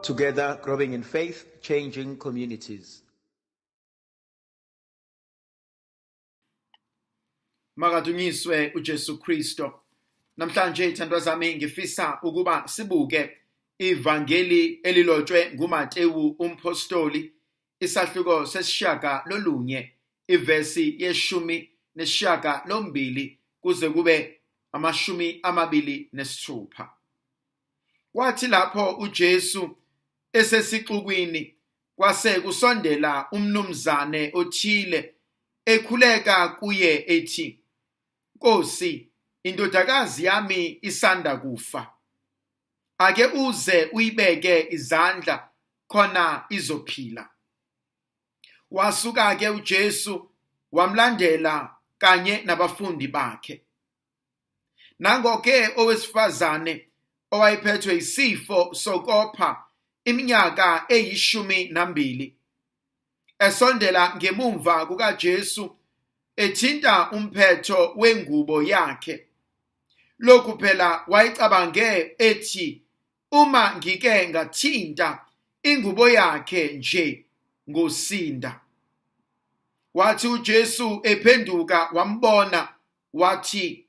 Together, growing in faith, changing communities. Makadunyiswe uJesu Kristo. Namhlanje ithandwa zami ngifisa ukuba sibuke ivangeli elilotshwe nguMatewu umpostoli isahluko sesishiyagalolunye ivesi ye-18 kuze kube 26. Kwathi lapho uJesu esesixukwini kwase kusondela umnumzane othile ekhuleka kuye ethi, Nkosi, indodakazi yami isanda kufa. Ake uze uyibeke izandla khona izophila. Wasuka-ke uJesu wamlandela kanye nabafundi bakhe. Nango-ke owesifazane owayephethwe isifo sokopha iminyaka eyi-12 esondela ngemumva kukaJesu ethinta umphetho wengubo yakhe. Lokhu phela wayecabange ethi uma ngike ngathinta ingubo yakhe nje ngosinda. Wathi uJesu ephenduka wambona wathi,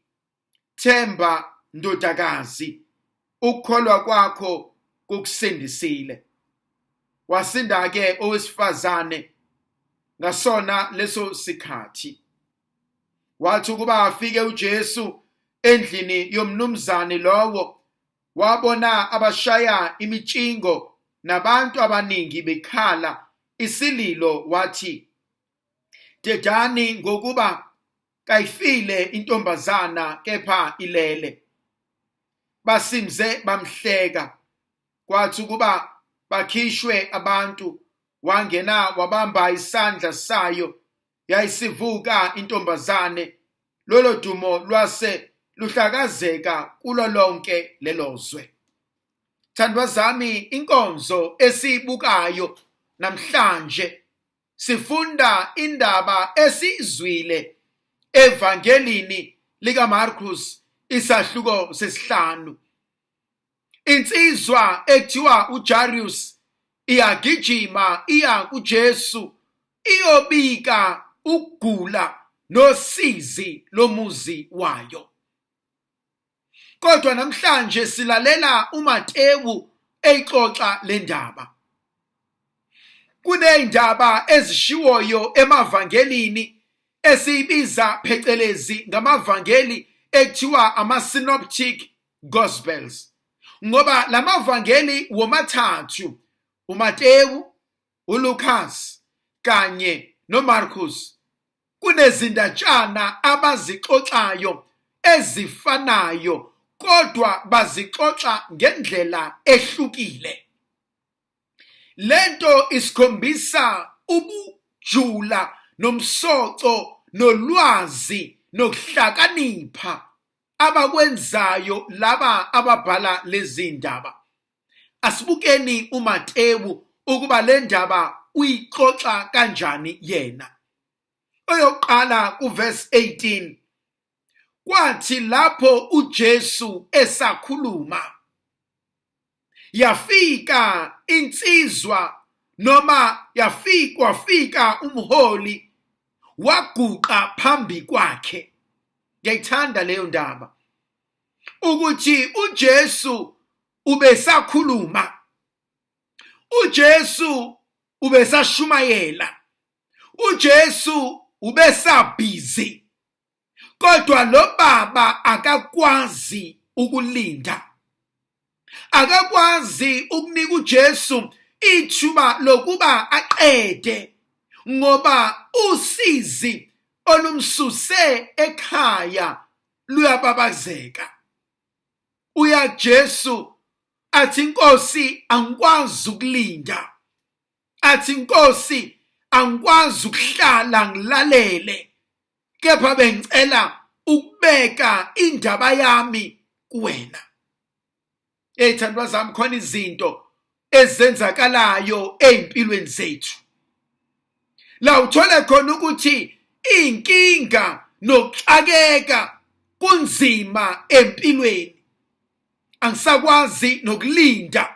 Themba ndodakazi, ukukholwa kwakho kukusindisile. Wasinda-ke owesifazane ngasona leso sikhathi. Wathi ukuba afike uJesu endlini yomnumzane lowo, wabona abashaya imitshingo nabantu abaningi bekhala isililo, wathi, Dedani ngokuba kayifile intombazana kepha ilele. Basimze bamhleka. Kwathi ukuba bakhishwe abantu, wangena wabamba isandla sayo, yayisivuka intombazane. Lolo dumo lwase luhlakazeka kulo lonke lelo zwe. Thandwa zami, inkonzo esiyibukayo namhlanje sifunda indaba esiyizwile evangelini likaMarkus isahluko sesihlanu. Insizwa ekuthiwa uJarius iyagijima iya kuJesu iyobika ukugula nosizi lomuzi wayo. Kodwa namhlanje silalela uMatewu eyixoxa le ndaba. Kuney'ndaba ezishiwoyo emavangelini esiyibiza phecelezi ngamavangeli ekuthiwa ama-synoptic gospels, ngoba lamavangeli womathathu uMatewu, uLukas kanye noMarkus kunezindatshana abazixoxayo ezifanayo kodwa bazixoxa ngendlela ehlukile. Lento isikhombisa ubujula nomsoco nolwazi nokuhlakanipha abakwenzayo laba ababhala lezi ndaba. Asibukeni uMatewu ukuba le ndaba uyixoxa kanjani yena. Oyoqala kuverse 18, kwathi lapho uJesu esakhuluma yafika insizwa noma wafika umholi waguqa phambi kwakhe. Ngiyayithanda leyo ndaba ukuthi uJesu ubesakhuluma, uJesu ubesashumayela, uJesu ubesabhizi, kodwa lo baba akakwazi ukulinda, akakwazi ukunika uJesu ithuba lokuba aqede, ngoba usizi olumsuse ekhaya luyababazeka. Uya Jesu athi, Nkosi, angikwazi ukulinda. Athi, Nkosi, angikwazi ukuhlala ngilalele, kepha bengicela ukubeka indaba yami kuwena. Hey thandwa zami, khona izinto ezenzakalayo ey'mpilweni zethu la uthole khona ukuthi iy'nkinga nokuxakeka kunzima empilweni. Angisakwazi nokulinda,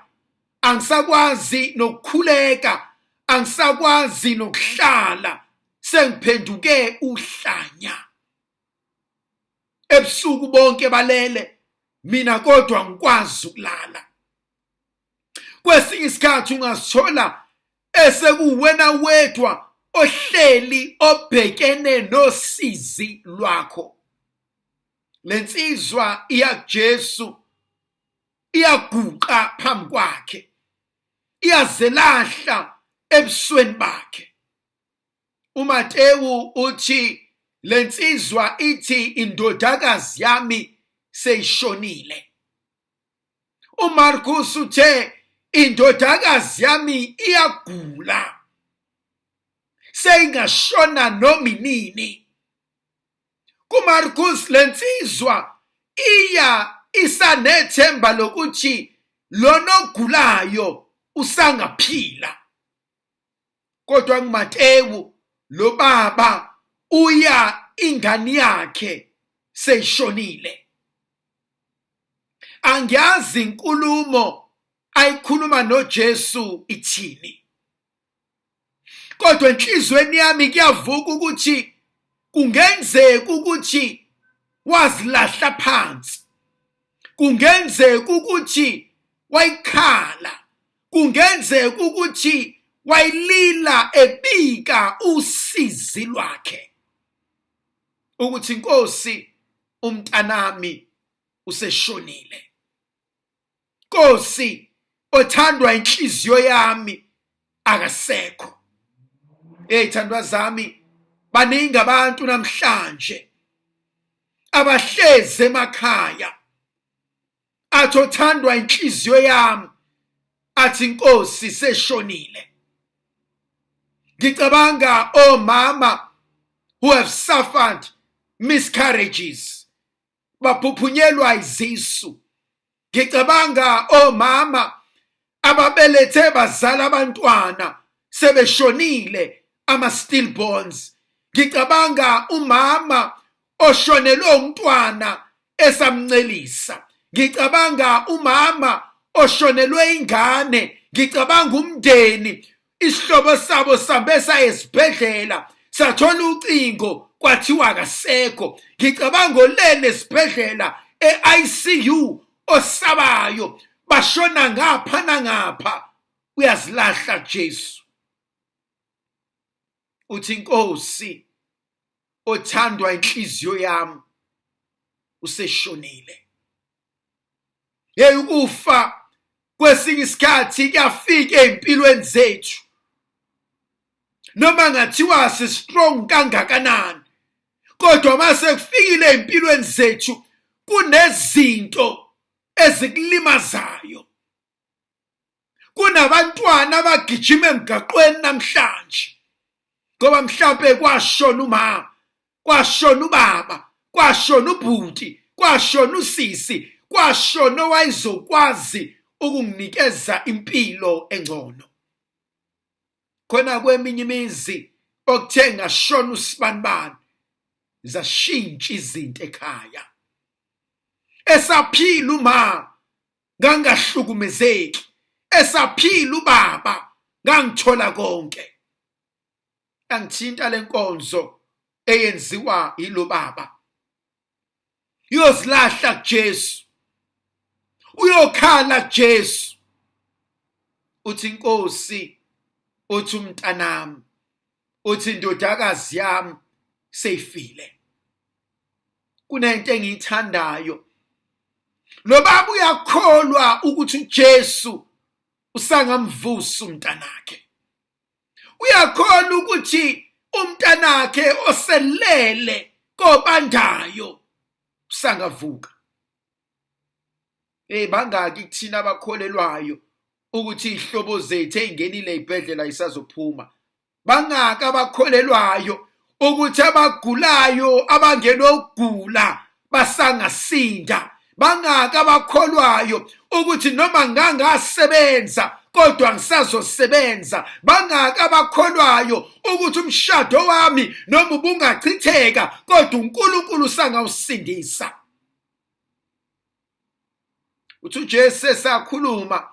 Angisakwazi nokukhuleka, angisakwazi nokuhlala, sengiphenduke uhlanya. Ebusuku bonke balele, mina kodwa ngikwazi ukulala. Kwesinye isikhathi ungasithola esekuwena wedwa ohleli obhekene nosizi lwakho. Lensizwa iya kuJesu, iyaguqa phambi kwakhe, iyazelahla ebusweni bakhe. uMatewu uthi lensizwa ithi indodakazi yami seyishonile. uMarkus uthe indodakazi yami iyagula, seyingashona noma inini. KuMarkus lensizwa iya isanethemba lokuthi lona ogulayo usangaphila. Kodwa kuMatewu lo baba uya ingane yakhe seyishonile. Angiyazi inkulumo ayikhuluma noJesu ithini, kodwa enhlizweni yami kuyavuka ukuthi kungenzeka ukuthi wazilahla phansi, kungenzeka ukuthi wayikhala, kungenzeka ukuthi wayilila ebika usizi lwakhe ukuthi Nkosi umntanami useshonile, Nkosi othandwa inhliziyo yami akasekho. Hey thandwa zami, baningi abantu namhlanje abahlezi emakhaya athi othandwa inhliziyo yami athi inkosi seshonile. Ngicabanga omama who have suffered miscarriages, baphuphunyelwa izisu. Ngicabanga omama ababelethe bazala abantwana sebeshonile, ama stillborns. Ngicabanga umama oshonelwe umntwana esamncelisa. Ngicabanga umama oshonelwe ingane. Ngicabanga umndeni, isihlobo sabo sambe saye esibhedlela sathola ucingo kwathiwa akasekho. Ngicabanga olele esibhedlela e-ICU osabayo, bashona ngapha nangapha. Uyazilahla Jesu, uthi inkosi othandwa inhliziyo yami useshonile. Hey, ukufa kwesinye isikhathi kuyafika ezimpilweni zethu, noma ngathiwa si strong kangakanani, kodwa mase kufikile ezimpilweni zethu kunezinto ezikulimazayo. Kunabantwana abagijima emgaqweni namhlanje ngoba mhlampe kwashona uma, kwashona ubaba, kwashona ubhuti, kwashona usisi, kwashona owayezokwazi ukunginikeza impilo engcono. Khona kweminye imizi okuthe ngashona usibanibani, zashintsha izinto ekhaya. Esaphila uma ngangahlukumezeki, esaphila ubaba ngangithola konke. Angithinta lenkonzo eyenziwa yilo baba, uyozilahla kuJesu, uyokhala kuJesu, uthi inkosi, uthi umntanami, uthi indodakazi yami seyifile. Kunento engiyithandayo, lo baba uyakholwa ukuthi uJesu usangamvusa umntanakhe. Uyakholwa ukuthi umntanakhe oselele kobandayo usangavuka. Hey, bangaki kuthina abakholelwayo ukuthi izihlobo zethu ezingenile ezibhedlela isazophuma? Bangaki abakholelwayo ukuthi abagulayo abangenokugula basangasinda? Bangaki abakholwayo ukuthi noma ngangasebenza kodwa ngisazosebenza? Bangaki abakholwayo ukuthi umshado wami noma ubungachitheka kodwa uNkulunkulu usangawusindisa? Uthi uJesu esakhuluma,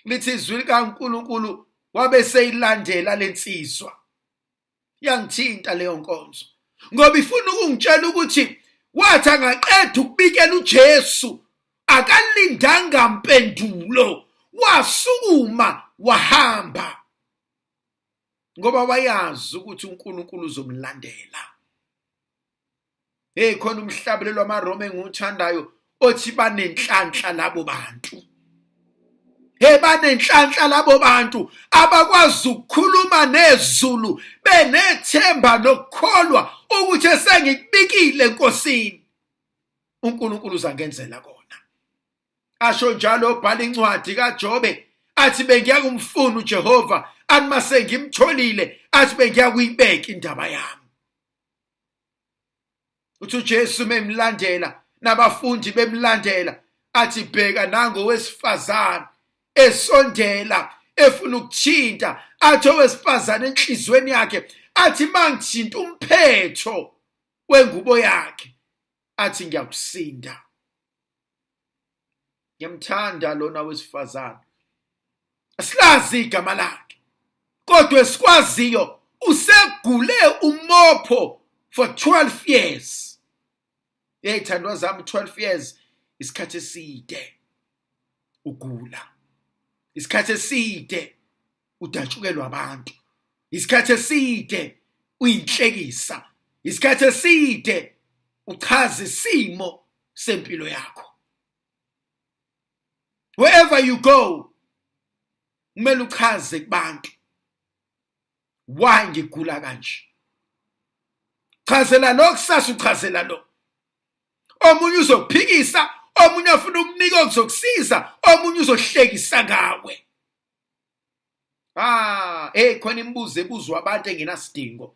Lithi izwi likaNkulunkulu wabe seyilandela lensizwa. Yangithinta leyo nkonzo ngoba ifuna ukungitshela ukuthi wathi angaqeda ukubikela uJesu akalindanga mpendulo, wasukuma wahamba ngoba wayazi ukuthi uNkulunkulu uzomlandela. Hey, khona umhlabelelo wamaRoma engiwuthandayo othi banenhlanhla labo bantu. Hey, banenhlanhla labo bantu abakwazi ukukhuluma nezulu benethemba nokukholwa ukuthi esengikubikile eNkosini uNkulunkulu uzangenzela kona. Asho njalo obhala incwadi kaJobe athi bengiyakumfuna uJehova, athi mase ngimtholile athi bengiyakuyibeka indaba yami. Uthi uJesu memlandela nabafundi bemlandela athi bheka nango wesifazane esondela efuna ukuthinta, athi owesifazane enhlizweni yakhe athi mangithinta umphetho wengubo yakhe athi ngiyakusinda. Ngiyamthanda lona wesifazane, asilazi igama lakhe kodwa esikwaziyo usegule umopho for 12 years. Hey thandwa zami, 12 years isikhathi eside ugula, isikhathi eside udatshukelwa abantu, isikhathi eside uyinhlekisa, isikhathi eside uchaza isimo sempilo yakho. Wherever you go kumele uchaze kubantu why ngigula kanje. Chazela lo kusasa, uchazela lo omunye uzokuphikisa, omunye afuna ukunika okuzokusiza, omunye uzohlekisa ngawe. Hey, khona imibuzo ebuzwa abantu engenasidingo.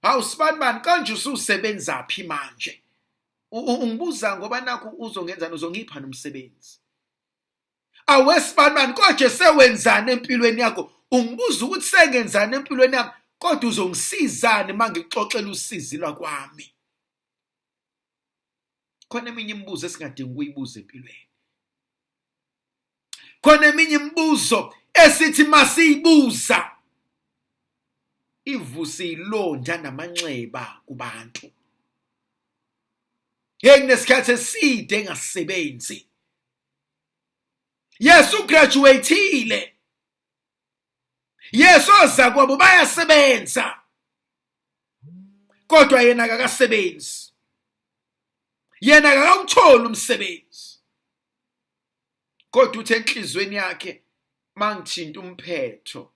Hawu sibani bani kanje ususebenza phi manje? Ungibuza ngoba nakho uzongenzani, uzongipha nomsebenzi. Awesibani bani konje sewenzani empilweni yakho? Ungibuza ukuthi sengenzani empilweni yami, kodwa uzongisizani uma ngikuxoxela usizi lwakwami? Khona eminye imibuzo esingadingi ukuyibuza empilweni. Khona eminye imibuzo esithi masiyibuza ivuse ilonda namanxeba kubantu. Hey, kunesikhathi eside engasebenzi. Yes, ugraduateile. Yes, ozakwabo bayasebenza. Kodwa yena akakasebenzi. Yena akakawutholi umsebenzi. Kodwa uthi enhlizweni yakhe mangithinta umphetho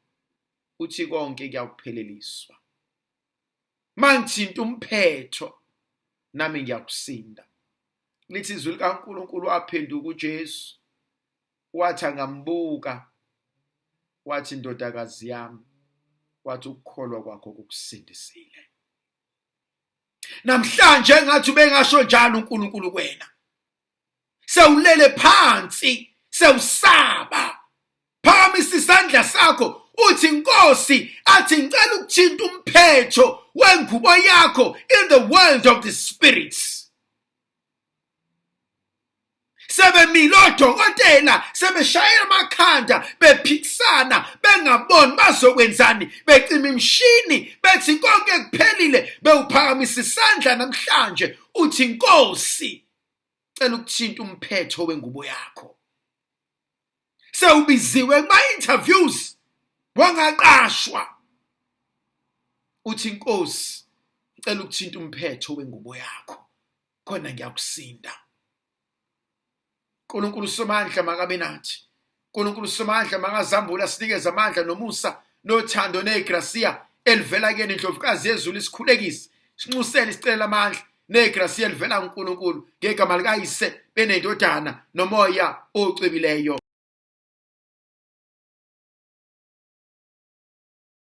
uthi konke kuyakupheleliswa. Mangithinta umphetho nami ngiyakusinda. Lithi izwi likaNkulunkulu waphenduka uJesu wathi angambuka wathi ndodakazi yami, wathi ukukholwa kwakho kukusindisile. Namhlanje ngathi ubengasho njalo uNkulunkulu kuwena. Sewulele phansi, sewusaba. Phakamisa isandla sakho uthi Nkosi, athi ngicela ukuthinta umphetho wengubo yakho in the world of the spirits. Sebemile odokotela, sebeshayela amakhanda, bephikisana, bengaboni bazokwenzani, becima imishini, bethi konke kuphelile, bewuphakamisa isandla namhlanje uthi Nkosi, cela ukuthinta umphetho wengubo yakho. Sewubiziwe kuma-interviews wangaqashwa, uthi Nkosi, ngicela ukuthinta umphetho wengubo yakho khona ngiyakusinda. uNkulunkulu Somandla makabe nathi. uNkulunkulu Somandla makazambula asinikeze amandla nomusa nothando negracia elivela kuyena indlovukazi yezulu, isikhulekise sinxusele isicela amandla negracia elivela kuNkulunkulu ngegama likaYise benendodana nomoya ocwebileyo.